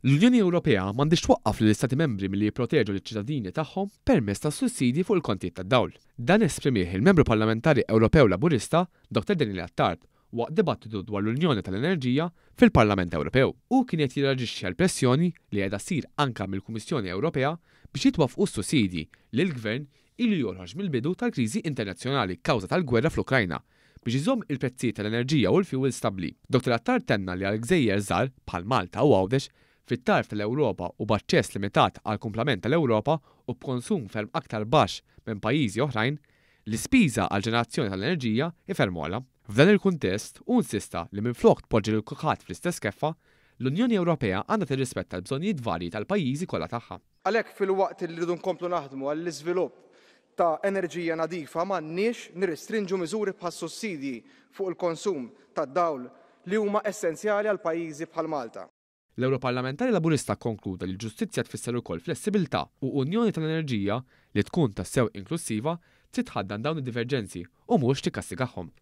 L-Unjoni Ewropea m'għandhiex twaqqaf lill-Istati Membri milli jipproteġu liċ-ċittadini tagħhom permezz ta' sussidji fuq il-kontijiet tad-dawl. Dan esprimih il-Membru Parlamentari Ewropew Laburista, Dr Daniel Attard, waqt dibattitu dwar l-Unjoni tal-Enerġija fil-Parlament Ewropew. Hu kien qed jirreaġixxi għall-pressjoni li qiegħda ssir anke mill-Kummissjoni Ewropea biex jitwaffqu s-sussidji li l-Gvern ilu joħroġ mill-bidu tal-kriżi internazzjonali kawża tal-gwerra fl-Ukrajna biex iżomm il-prezzijiet tal-enerġija u l-fjuwil stabbli. Dr Attard tenna li għal gżejjer żgħar bħal Malta u Għawdex fit-tarf tal-Ewropa u b'aċċess limitat għall-kumplament tal-Ewropa u b'konsum ferm aktar baxx minn pajjiżi oħrajn, l-ispiża għall-ġenerazzjoni tal-enerġija hi ferm ogħla. F'dan il-kuntest, hu insista li minflok tpoġġi lil kulħadd fl-istess keffa, l-Unjoni Ewropea għandha tirrispetta l-bżonnijiet varji tal-pajjiżi kollha tagħha. Għalhekk filwaqt li rridu nkomplu naħdmu għall-iżvilupp ta' enerġija nadifa m'għandniex nirrestrinġu miżuri bħas-sussidji fuq il-konsum tad-dawl li huma essenzjali għal pajjiżi bħal Malta. L-Ewroparlamentari Laburista kkonkluda li l-ġustizzja tfisser ukoll flessibilità u Unjoni tal-Enerġija li tkun tassew inklussiva trid tħaddan dawn id-diverġenzi u mhux tikkastigahom.